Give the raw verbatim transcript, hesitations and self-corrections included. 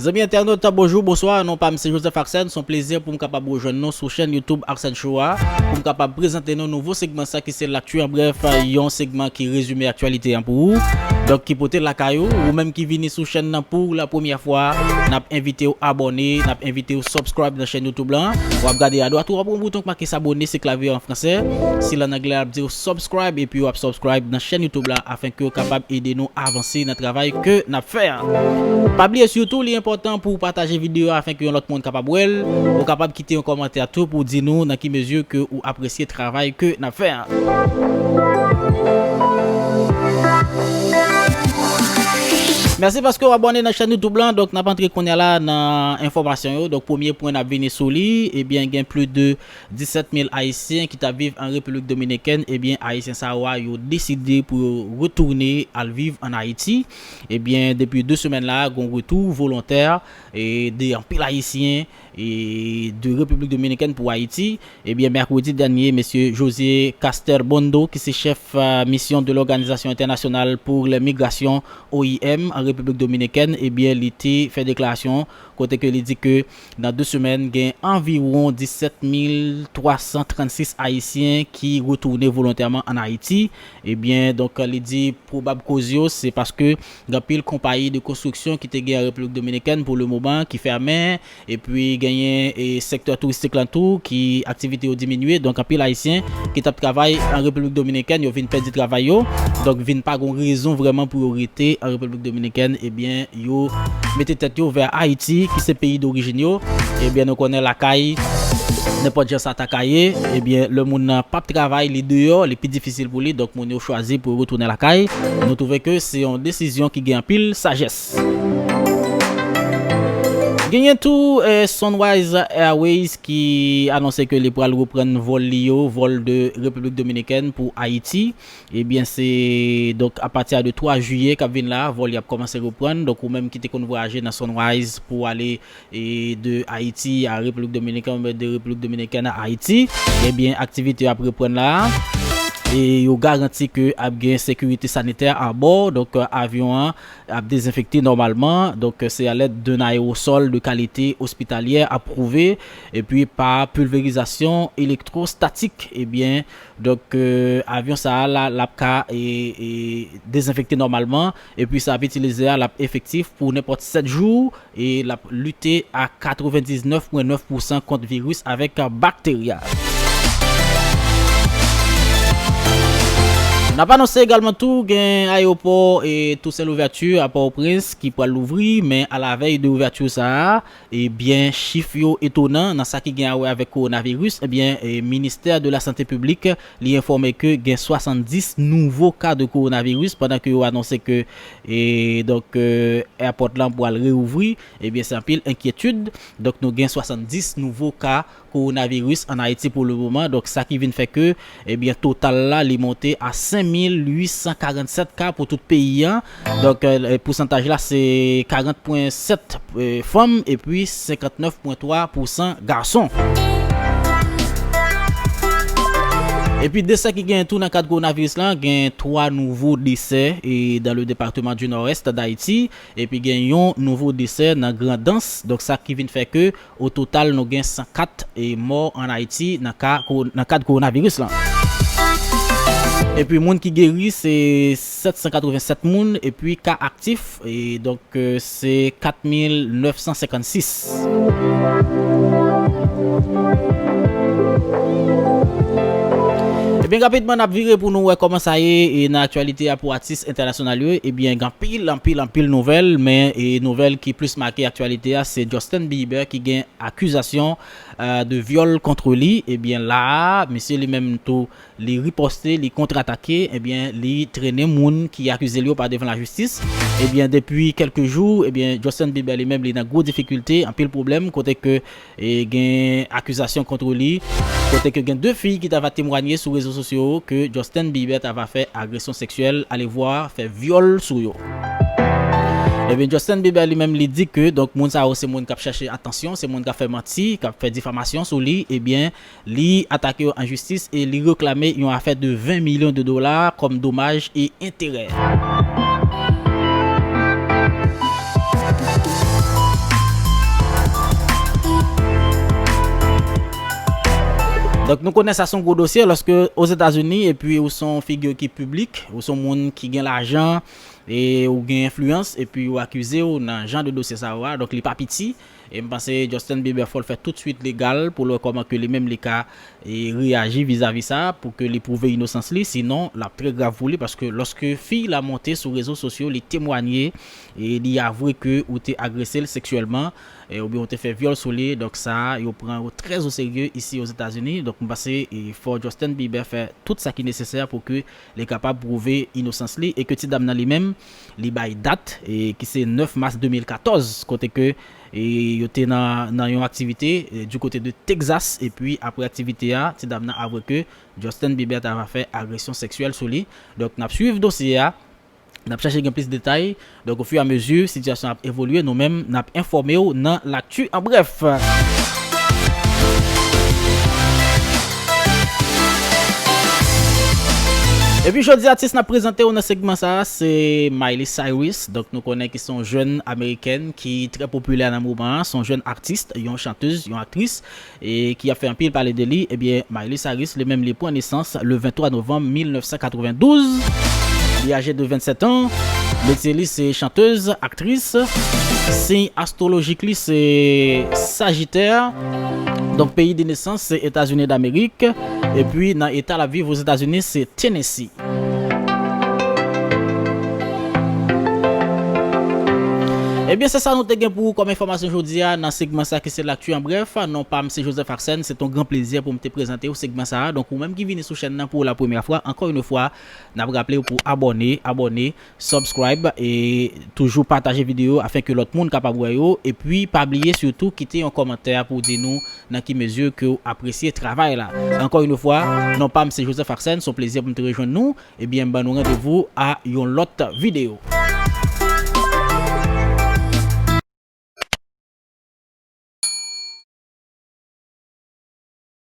Zanmi entènot, bonjou, bonswa. Non pa m se Joseph Arsène. Se yon plezi pou m kapab rejwenn nou sou chèn YouTube Arsène Show a, pou m kapab prezante nou nouvo segman sa ki se L'actu en bref, yon segman ki rezime aktyalite an pou ou. Donk, ki pote lakay ou, ou menm ki vini sou chèn nan pou la premyè fwa, n ap envite w abòne, n ap envite w subscribe nan chèn YouTube lan. W ap gade adwat ou, w ap wè yon bouton ki make s'abonner, se klavye an fransè. Si l an anglè, ap di w subscribe, epi w ap subscribe nan chèn YouTube la, afenke w kapab ede nou avanse nan travay ke n ap fè a. Pa bliye sitou, li enpòtan pou w pataje videyo a afenke yon lòt moun kapab wè l. Ou kapab kite yon kòmantè tou pou w di nou nan ki mezi ke ou apresye travay ke n ap fè a. Mèsi paske w abòne nan chèn YouTube lan. Donk, n ap antre kounye a la nan enfòmasyon yo. Donk, premye pwen n ap vini sou li, ebyen, gen plis de disèt mil Ayisyen ki t ap viv an Repiblik Dominikèn, ebyen, Ayisyen sa yo a, yo deside pou yo retounen al viv ann Ayiti. Ebyen, depi de semèn la, gen yon retou volontè, e, de anpil Ayisyen, e, de Repiblik Dominikèn pou Ayiti. Ebyen, mèkredi dènye, mesye José Castel Bondo, ki se chèf, e, misyon de l'Organisation Internationale pour les Migrations, O I M, an Repiblik Dominikèn, ebyen, li te fè deklarasyon kote ke li di ke nan de semèn, gen anviwon disèt mil twa san trannsis Ayisyen ki retounen volontèman ann Ayiti. Ebyen, donk, li di pwobab koz yo, se paske gen anpil konpayi de konstriksyon ki te gen an Repiblik Dominikèn pou le moman, ki fèmen, epi genyen, e, sektè touristik lan tou, ki aktivite yo diminye. Donk, anpil Ayisyen ki t ap travay an Repiblik Dominikèn, yo vin pèdi travay yo. Donk, vin pa gon rezon vrèman pou yo rete an Repiblik Dominikèn, ebyen, yo mete tèt yo vè Ayiti, ki se peyi dorijin yo. Ebyen, nou konnen lakay, nenpòt jan sa ta ka ye, ebyen, lè moun nan p ap travay, li deyò, li pi difisil pou li. Donk, moun yo chwazi pou yo retounen lakay. Nou twouve ke se yon desizyon ki gen anpil sajès. Genyen tou, e, Sunrise Airways ki anonse ke li pral reprann vòl li yo, vòl de Repiblik Dominikèn pou Ayiti. Ebyen, se, donk, apati de twa jiyè k ap vin la, vòl y ap kòmanse reprann. Donk, ou menm ki te konn vwayaje nan Sunrise pou ale, e, de Ayiti a Repiblik Dominikèn oubyen de Repiblik Dominikèn a Ayiti, ebyen, aktivite yo ap reprann la. E yo garanti ke ap gen sekirite sanitè abò. Donk, avyon an ap dezenfekte nòmalman. Donk, se alèd d'un aérosol de qualité hospitalière approuvé, epi pa pulvérisation électrostatique. Ebyen, donk, e, avyon sa a la, l ap ka, e, e, dezenfekte nòmalman. Epi sa ap itilize a, l ap efektif pou nenpòt sèt jou. E l ap lite a katrevendiznèf pwen nèf pousan kont viris avèk bakterya. N ap anonse egalman tou gen ayewopò, e, Toussaint Louverture a Pòtoprens ki pral louvri, men alavèy de ouvèti sa a, ebyen, chif yo etonan nan sa ki gen a wè avèk kowonaviris. Ebyen, e, Ministè de la Santé Piblik, li enfòme ke gen swasanndis nouvo ka de kowonaviris, pandan ke yo anonse ke, e, donk, e, airport lan pral reouvri. Ebyen, se anpil enkyetid. Donk, nou gen swasanndis nouvo ka kowonaviris ann Ayiti pou le moman. Donk, sa ki vin fè ke, ebyen, total la, li monte a senk mil uit san karannsèt ka pou tout peyi an. Donk, e, pousantaj la, se karant pwen sèt, e, fanm, epi senkantnèf pwen twa pousan gason. Epi, desè ki gen tou nan kad kowonaviris lan, gen twa nouvo desè, e, dans le département du Nord-Est d'Haïti. Epi gen yon nouvo desè nan Grandans. Donk, sa ki vin fè ke, o total, nou gen san kat, e, mò ann Ayiti nan ka, ko-, nan kad kowonaviris lan. Epi moun ki geri, se sèt san katrevennsèt moun, epi ka aktif, e, donk, e, se kat mil nèf san senkannsis. Ebyen, rapidman, n ap vire pou nou wè kòman sa ye, e, nan aktyalite a pou atis entènasyonal yo. Ebyen, gen anpil, anpil, anpil nouvèl, men, e, nouvèl ki plis make aktyalite a, se Justin Bieber ki gen akizasyon, e, de vyòl kont li. Ebyen, la a, misye li menm tou, li ripòste, li kontratake, ebyen, li trennen moun ki akize l yo pa devan lajistis. Ebyen, depi kèlke jou, ebyen, Justin Bieber li menm, li nan gwo difikilte, anpil pwoblèm, kote ke, e, gen akizasyon kont li, kote ke gen de fi ki t ava temwanye sou rezo sosyo yo ke Justin Bieber t ava fè agresyon seksyèl, alevwa fè vyòl sou yo. Ebyen, Justin Bieber li menm, li di ke, donk, moun sa yo se moun k ap chèche atansyon, se moun k ap fè manti, k ap fè difamasyon sou li, ebyen, li atake yo an jistis e li reklame yon afè de ven milyon de dola kòm domaj e enterè. Donk, nou konnen sa se yon gwo dosye lòske Ozetazini, epi ou se yon figi ki piblik, ou se yon moun ki gen lajan, e ou gen enfliyans, epi yo akize w nan jan de dosye sa yo a, donk li pa piti. E m panse Justin Bieber fò l fè tout swit legal pou l wè kòman ke li menm li ka e reyaji vizavi sa pou ke li pwouve inosans li, sinon l ap trè grav pou li, paske lòske fi la monte sou rezo sosyo, li temwanye e li avwe ke ou te agrese l seksyèlman, e oubyen ou te fè vyòl sou li, donk sa a, yo pran yo trè o serye isi Ozetazini. Donk m panse e fò Justin Bieber fè tout sa ki nesesè pou ke li kapab pwouve inosans li e ke ti dam nan li menm, li bay dat e ki se nèf mas de mil katòz, kote ke e yo te nan, nan yon aktivite e, du kote de Texas, epi apre aktivite a, ti dam nan avwe ke Justin Bieber ta va fè agresyon seksyèl sou li. Donk, n ap swiv dosye a, n ap chache gen plis detay. Donk, au fur et à mesure sitiyasyon ap evolye, nou menm, n ap enfòme w nan L'actu en bref. Epi jodi, atis n ap prezante w nan segman sa a, se Miley Cyrus. Donk, nou konnen ki se yon jèn amerikèn ki trè popilè nan moman an. Se yon jèn atis, yon chantèz, yon aktris, e ki ap fè anpil pale de li. Ebyen, Miley Cyrus, li menm, li pran nesans le venntwa novanm mil nèf san katrevendouz. Li aje de vennsèt an. Metye li, se chantèz, aktris. Siy astwolojik li, se Sajitè. Donk, peyi de nesans, se Etazini Damerik. Epi, nan eta l ap viv Ozetazini, se Tennessee. Ebyen, se sa nou te gen pou ou kòm enfòmasyon jodi a nan segman sa ki se L'actu en bref. Non pa m se Joseph Axen, se yon gran plezi pou m te prezante ou segman sa a. Donk, ou menm ki vini sou chèn nan pou la premyè fwa, ankò yon fwa, n ap raple w pou abòne, abòne, subscribe e toujou pataje videyo afin ke lòt moun kapab wè yo. Epi, pa bliye sitou kite yon kòmantè pou di nou nan ki mezi ke w apresye travay la. Ankò yon fwa, non pa m se Joseph Axen, se yon plezi pou m te rejwenn nou. Ebyen, m ban nou randevou a yon lòt videyo.